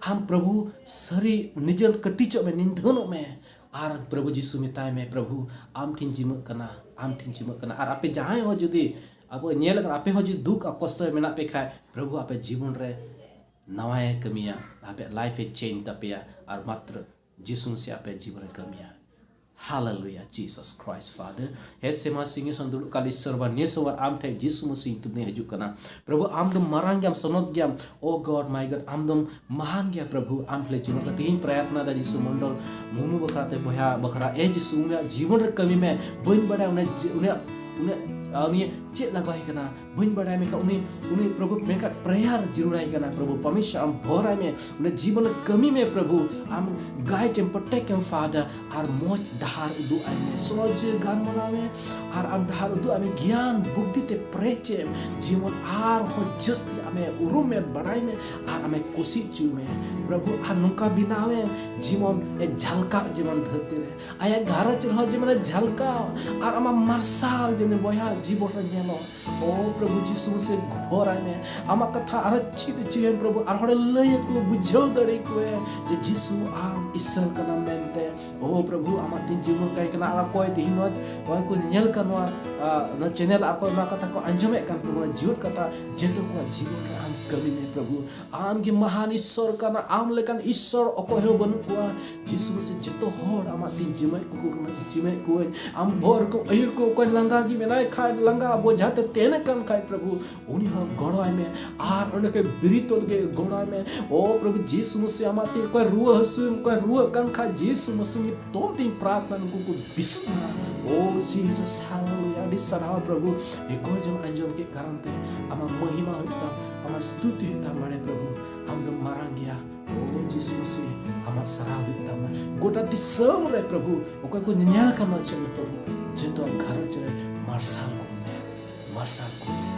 ᱟᱢ ᱯᱨᱚᱵᱷᱩ ᱥᱟᱹᱨᱤ ᱱᱤᱡᱮᱨ ᱠᱟᱹᱴᱤᱡᱚᱜ ᱢᱮ, ᱱᱤᱫᱷᱟᱹᱱᱚᱜ ᱢᱮ, ᱟᱨ ᱯᱨᱚᱵᱷᱩ ᱡᱤᱥᱩ ᱢᱮᱛᱟᱭ ᱢᱮ, "ᱯᱨᱚᱵᱷᱩ, ᱟᱢ ᱴᱷᱮᱱ ᱡᱤᱢᱟᱹᱜ ᱠᱟᱱᱟ, ᱟᱢ ᱴᱷᱮᱱ ᱡᱤᱢᱟᱹᱜ ᱠᱟᱱᱟ᱾" ᱟᱨ ᱟᱯᱮ ᱡᱟᱦᱟᱸᱭ ᱦᱚᱸ ᱡᱩᱫᱤ ᱟᱵᱚ ᱧᱮᱞ ᱟᱠᱟᱱᱟ, ᱟᱯᱮ ᱦᱚᱸ ᱡᱩᱫᱤ ᱫᱩᱠ ᱟᱨ ᱠᱚᱥᱴᱚ ᱨᱮ ᱢᱮᱱᱟᱜ ᱯᱮ ᱠᱷᱟᱡ, ᱯᱨᱚᱵᱷᱩ ᱟᱯᱮ ᱡᱤᱵᱚᱱ ᱨᱮ ᱱᱟᱣᱟᱭ ᱠᱟᱹᱢᱤᱭᱟ, ᱟᱯᱮᱭᱟᱜ life ᱮ change ᱛᱟᱯᱮᱭᱟ, ᱟᱨ ᱢᱟᱛᱨᱚ ᱡᱤᱥᱩ ᱢᱟᱥᱤ ᱟᱯᱮ ᱡᱤᱵᱚᱱ ᱨᱮ ᱠᱟᱹᱢᱤᱭᱟ᱾ Hallelujah, Jesus Christ, Father. ᱦᱮ ᱥᱮᱨᱢᱟ ᱥᱤᱝᱦᱟᱥᱚᱱ ᱫᱩᱲᱩᱵ ᱠᱟᱱ ᱤᱥᱥᱚᱨ ᱵᱟ, ᱱᱤᱭᱟᱹ ᱥᱚᱢᱚᱭ ᱟᱢ ᱴᱷᱮᱱ ᱡᱤᱥᱩ ᱢᱟᱥᱤ ᱧᱩᱛᱩᱢ ᱛᱮᱧ ᱦᱤᱡᱩᱜ ᱠᱟᱱᱟ᱾ ᱯᱨᱚᱵᱷᱩ, ᱟᱢ ᱫᱚ ᱢᱟᱨᱟᱝ ᱜᱮᱭᱟᱢ, ᱥᱚᱱᱚᱛ ᱜᱮᱭᱟᱢ᱾ Oh God, my God, ᱟᱢ ᱫᱚᱢ ᱢᱟᱦᱟᱱ ᱜᱮᱭᱟ ᱯᱨᱚᱵᱷᱩ᱾ ᱟᱢ ᱴᱷᱮᱱ ᱡᱤᱵᱚᱱ ᱠᱟᱛᱮ ᱤᱧ ᱯᱨᱟᱨᱛᱷᱱᱟ ᱮᱫᱟ ᱡᱤᱥᱩ ᱢᱚᱱᱰᱚᱞ ᱢᱩᱨᱢᱩ ᱵᱟᱠᱷᱨᱟ ᱛᱮ, ᱵᱚᱭᱦᱟ ᱵᱟᱠᱷᱨᱟ᱾ ᱮ ᱡᱤᱥᱩ, ᱩᱱᱤᱭᱟᱜ ᱡᱤᱵᱚᱱ ᱨᱮ ᱠᱟᱹᱢᱤ ᱢᱮ᱾ ᱵᱟᱹᱧ ᱵᱟᱲᱟᱭᱟ ᱩᱱᱤᱭᱟᱜ ᱡᱤ-, ᱩᱱᱤᱭᱟᱜ, ᱩᱱᱤᱭᱟᱜ, ᱟᱨ ᱩᱱᱤ ᱪᱮᱫ ᱞᱟᱜᱟᱣᱟᱭ ᱠᱟᱱᱟ, ᱵᱟᱹᱧ ᱵᱟᱲᱟᱭᱟ, ᱢᱮᱱᱠᱷᱟᱱ ᱩᱱᱤ, ᱩᱱᱤ ᱯᱨᱚᱵᱷᱩ, ᱢᱮᱱᱠᱷᱟᱱ prayer ᱡᱟᱹᱨᱩᱲᱟᱭ ᱠᱟᱱᱟ ᱯᱨᱚᱵᱷᱩ᱾ ᱯᱟᱨᱢᱮᱥᱚᱨ ᱟᱢ ᱵᱷᱚᱨᱟᱭ ᱢᱮ, ᱩᱱᱤ ᱡᱤᱵᱚᱱ ᱨᱮ ᱠᱟᱹᱢᱤ ᱢᱮ ᱯᱨᱚᱵᱷᱩ᱾ ᱟᱢ guide and protect him, Father, ᱟᱨ ᱢᱚᱡᱽ ᱰᱟᱦᱟᱨ ᱩᱫᱩᱜ ᱟᱭ ᱢᱮ, ᱥᱚᱦᱚᱡ ᱜᱟᱞᱢᱟᱨᱟᱣ ᱢᱮ, ᱟᱨ ᱟᱢ ᱰᱟᱦᱟᱨ ᱩᱫᱩᱜ ᱟᱭ ᱢᱮ, ᱜᱮᱭᱟᱱ ᱵᱩᱫᱽᱫᱷᱤ ᱛᱮ ᱯᱮᱨᱮᱡ ᱮᱢ, ᱡᱮᱢᱚᱱ ᱟᱨᱦᱚᱸ ᱡᱟᱹᱥᱛᱤ ᱟᱢᱮ ᱩᱨᱩᱢ ᱢᱮ, ᱵᱟᱲᱟᱭ ᱢᱮ, ᱟᱨ ᱟᱢᱮ ᱠᱩᱥᱤ ᱦᱚᱪᱚᱭ ᱢᱮ ᱯᱨᱚᱵᱷᱩ᱾ ᱟᱨ ᱱᱚᱝᱠᱟ ᱵᱮᱱᱟᱣ ᱮᱢ ᱡᱮᱢᱚᱱ ᱮ ᱡᱷᱟᱞᱠᱟᱜ ᱡᱮᱢᱚᱱ ᱫᱷᱟᱹᱨᱛᱤ ᱨᱮ, ᱟᱭᱟᱜ ᱜᱷᱟᱨᱚᱸᱡᱽ ᱨᱮᱦᱚᱸ ᱡᱮᱢᱚᱱ ᱮ ᱡᱷᱟᱞᱠᱟᱣ, ᱟᱨ ᱟᱢᱟᱜ ᱢᱟᱨᱥᱟᱞ ᱡᱮᱢᱚᱱ ᱵᱚᱭᱦᱟ ᱡᱤᱵᱚᱱ ᱨᱮ ᱧᱮᱞᱚᱜ᱾ ᱳ ᱯᱨᱚᱵᱷᱩ ᱡᱤᱥᱩ ᱢᱟᱥᱤ ᱵᱷᱚᱨᱟᱭ ᱢᱮ, ᱟᱢᱟᱜ ᱠᱟᱛᱷᱟ ᱟᱨᱦᱚᱸ ᱪᱮᱫ ᱦᱚᱪᱚᱭᱮᱢ ᱯᱨᱚᱵᱷᱩ, ᱟᱨ ᱦᱚᱲᱮ ᱞᱟᱹᱭ ᱟᱠᱚ, ᱵᱩᱡᱷᱟᱹᱣ ᱫᱟᱲᱮ ᱟᱠᱚ ᱡᱮ ᱡᱤᱥᱩ ᱟᱢ ᱤᱥᱥᱚᱨ ᱠᱟᱱᱟᱢ ᱢᱮᱱᱛᱮ᱾ ᱳ ᱯᱨᱚᱵᱷᱩ, ᱟᱢᱟᱜ ᱛᱤᱧ ᱡᱤᱵᱚᱱ ᱠᱟᱭ ᱠᱟᱱᱟ, ᱟᱨ ᱚᱠᱚᱭ ᱛᱮᱦᱮᱧ ᱱᱚᱣᱟ, ᱱᱚᱣᱟ ᱠᱚ ᱧᱮᱞ ᱠᱟᱱ ᱱᱚᱣᱟ, ᱟ, ᱱᱚᱣᱟ channel, ᱟᱨ ᱚᱠᱚᱭ ᱱᱚᱣᱟ ᱠᱟᱛᱷᱟ ᱠᱚ ᱟᱸᱡᱚᱢᱮᱫ ᱠᱟᱱ ᱯᱨᱚᱵᱷᱩ, ᱱᱚᱣᱟ ᱡᱤᱣᱮᱫ ᱠᱟᱛᱷᱟ, ᱡᱚᱛᱚ ᱠᱚᱣᱟᱜ ᱡᱤᱵᱚᱱ ᱨᱮ ᱟᱢ ᱠᱟᱹᱢᱤ ᱢᱮ ᱯᱨᱚᱵᱷᱩ᱾ ᱟᱢ ᱜᱮ ᱢᱟᱦᱟᱱ ᱤᱥᱥᱚᱨ ᱠᱟᱱᱟ, ᱟᱢ ᱞᱮᱠᱟᱱ ᱤᱥᱥᱚᱨ ᱚᱠᱚᱭ ᱦᱚᱸ ᱵᱟᱹᱱᱩᱜ ᱠᱚᱣᱟ᱾ ᱡᱤᱥᱩ ᱢᱟᱥᱤ, ᱡᱚᱛᱚ ᱦᱚᱲ ᱟᱢᱟᱜ ᱛᱤᱧ ᱡᱤᱢᱟᱹᱭᱮᱫ ᱠᱚ ᱠᱟᱱᱟ, ᱡᱤᱢᱟᱹᱭᱮᱫ ᱠᱚᱣᱟᱹᱧ᱾ ᱟᱢ ᱵᱷᱚᱨ ᱠᱚ ᱟᱹᱭᱩᱨ ᱠᱚ, ᱚᱠᱚᱭ ᱞᱟᱸᱜᱟ ᱜᱮ ᱢᱮᱱᱟᱭ ᱠᱷᱟᱡ, ᱞᱟᱸᱜᱟ ᱵᱚᱡᱷᱟ ᱛᱮ ᱛᱮᱱ ᱟᱠᱟᱱ ᱠᱷᱟᱡ ᱯᱨᱚᱵᱷᱩ, ᱩᱱᱤ ᱦᱚᱸ ᱜᱚᱲᱚᱭ ᱢᱮ, ᱟᱨ ᱚᱸᱰᱮ ᱠᱷᱚᱡ ᱵᱤᱨᱤᱫᱚᱜ ᱞᱟᱹᱜᱤᱫ ᱜᱚᱲᱚᱭ ᱢᱮ᱾ ᱳ ᱯᱨᱚᱵᱷᱩ ᱡᱤᱥᱩ ᱢᱟᱥᱤ, ᱟᱢᱟᱜ ᱛᱤ, ᱚᱠᱚᱭ ᱨᱩᱣᱟᱹ ᱦᱟᱹᱥᱩ, ᱚᱠᱚᱭ ᱨᱩᱣᱟᱹᱜ ᱠᱟᱱ ᱠᱷᱟᱡ, ᱡᱤᱥᱩ ᱢᱟᱥᱤ ᱧᱩᱛᱩᱢ ᱛᱤᱧ ᱯᱨᱟᱨᱛᱷᱱᱟ, ᱱᱩᱠᱩ ᱠᱚ ᱵᱮᱥᱚᱜ ᱢᱟ᱾ ᱳ ᱡᱤᱥᱟᱥ, ᱦᱟᱞᱮᱞᱩᱭᱟ, ᱟᱹᱰᱤ ᱥᱟᱨᱦᱟᱣ ᱯᱨᱚᱵᱷᱩ, ᱮ ᱠᱚᱭ ᱡᱚᱱ ᱟᱸᱡᱚᱢ ᱠᱮᱫ ᱠᱟᱨᱚᱱ ᱛᱮ ᱟᱢᱟᱜ ᱢᱚᱦᱤᱢᱟ ᱦᱩᱭᱩᱜ ᱛᱟᱢ, ᱟᱢᱟᱜ ᱥᱛᱩᱛᱤ ᱦᱩᱭᱩᱜ ᱛᱟᱢ ᱵᱟᱲᱮ ᱯᱨᱚᱵᱷᱩ, ᱟᱢ ᱫᱚᱢ ᱢᱟᱨᱟᱝ ᱜᱮᱭᱟ᱾ ᱳ ᱡᱤᱥᱩ ᱢᱟᱥᱤ, ᱟᱢᱟᱜ ᱥᱟᱨᱦᱟᱣ ᱦᱩᱭᱩᱜ ᱛᱟᱢᱟ᱾ ᱜᱚᱴᱟ ᱫᱤᱥᱚᱢ ᱨᱮ ᱯᱨᱚᱵᱷᱩ, ᱚᱠᱚᱭ ᱠᱚ ᱧᱮᱧᱮᱞ ᱠᱟᱱᱟ ᱪᱮᱫ ᱯᱨᱚᱵᱷᱩ, ᱡᱚᱛᱚᱣᱟᱜ ᱜᱷᱟᱨᱚᱸᱡᱽ ᱨᱮ ᱢᱟᱨᱥᱟᱞ ᱠᱚ ᱢᱮ, ᱢᱟᱨᱥᱟᱞ ᱠᱚ ᱢᱮ᱾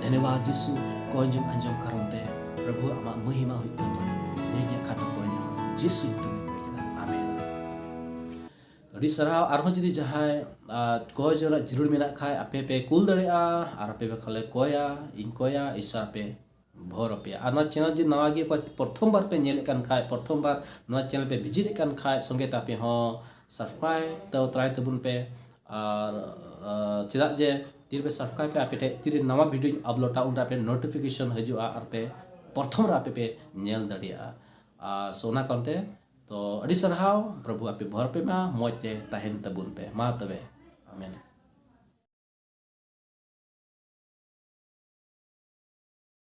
ᱫᱷᱚᱱᱭᱚᱵᱟᱫ ᱡᱤᱥᱩ, ᱠᱚᱭ ᱡᱚᱱ ᱟᱸᱡᱚᱢ ᱠᱟᱨᱚᱱ ᱛᱮ ᱯᱨᱚᱵᱷᱩ ᱟᱢᱟᱜ ᱢᱚᱦᱤᱢᱟ ᱦᱩᱭᱩᱜ ᱛᱟᱢᱟ᱾ ᱱᱤᱭᱟᱹ ᱤᱧᱟᱹᱜ ᱠᱷᱟᱴᱚ ᱠᱚᱭ ᱡᱚᱱ ᱡᱤᱥᱩ ᱧᱩᱛᱩᱢ ᱤᱧ ᱠᱚᱭ ᱠᱮᱫᱟ, ᱟᱢᱮᱱ᱾ ᱟᱹᱰᱤ ᱥᱟᱨᱦᱟᱣ᱾ ᱟᱨᱦᱚᱸ ᱡᱩᱫᱤ ᱡᱟᱦᱟᱸᱭ, ᱟ, ᱠᱚᱭ ᱡᱚᱱᱟᱜ ᱡᱟᱹᱨᱩᱲ ᱢᱮᱱᱟᱜ ᱠᱷᱟᱡ, ᱟᱯᱮ ᱯᱮ ᱠᱩᱞ ᱫᱟᱲᱮᱭᱟᱜᱼᱟ, ᱟᱨ ᱟᱯᱮ ᱯᱮ ᱠᱷᱟᱱ ᱞᱮ ᱠᱚᱭᱟ, ᱤᱧ ᱠᱚᱭᱟ, ᱤᱥᱟ ᱯᱮ ᱵᱷᱚᱨ ᱟᱯᱮᱭᱟ᱾ ᱟᱨ ᱱᱚᱣᱟ channel ᱡᱩᱫᱤ ᱱᱟᱣᱟ ᱜᱮ ᱚᱠᱚᱭ ᱯᱨᱚᱛᱷᱚᱢ ᱵᱟᱨ ᱯᱮ ᱧᱮᱞᱮᱫ ᱠᱟᱱ ᱠᱷᱟᱡ, ᱯᱨᱚᱛᱷᱚᱢ ᱵᱟᱨ ᱱᱚᱣᱟ channel ᱯᱮ visit ᱮᱫ ᱠᱟᱱ ᱠᱷᱟᱡ, ᱥᱚᱸᱜᱮ ᱛᱮ ᱟᱯᱮ ᱦᱚᱸ subscribe ᱛᱚ try ᱛᱟᱵᱚᱱ ᱯᱮ᱾ ᱟᱨ, ᱟ, ᱪᱮᱫᱟᱜ ᱡᱮ ᱛᱤᱨᱮᱯᱮ subscribe ᱯᱮ, ᱟᱯᱮ ᱴᱷᱮᱱ ᱛᱤᱨᱮ ᱱᱟᱣᱟ video ᱧ uploadᱟ, ᱩᱱᱨᱮ ᱟᱯᱮ notification ᱦᱤᱡᱩᱜᱼᱟ ᱟᱨ ᱯᱮ ᱯᱨᱚᱛᱷᱚᱢ ᱨᱮ ᱟᱯᱮ ᱯᱮ ᱧᱮᱞ ᱫᱟᱲᱮᱭᱟᱜᱼᱟ᱾ ᱟᱨ so ᱚᱱᱟ ᱠᱟᱨᱚᱱ ᱛᱮ ᱛᱚ ᱟᱹᱰᱤ ᱥᱟᱨᱦᱟᱣ, ᱯᱨᱚᱵᱷᱩ ᱟᱯᱮ ᱵᱷᱚᱨ ᱯᱮ ᱮᱢᱟ, ᱢᱚᱡᱽ ᱛᱮ ᱛᱟᱦᱮᱱ ᱛᱟᱵᱚᱱ ᱯᱮ᱾ ᱢᱟ ᱛᱚᱵᱮ, ᱟᱢᱮᱱ᱾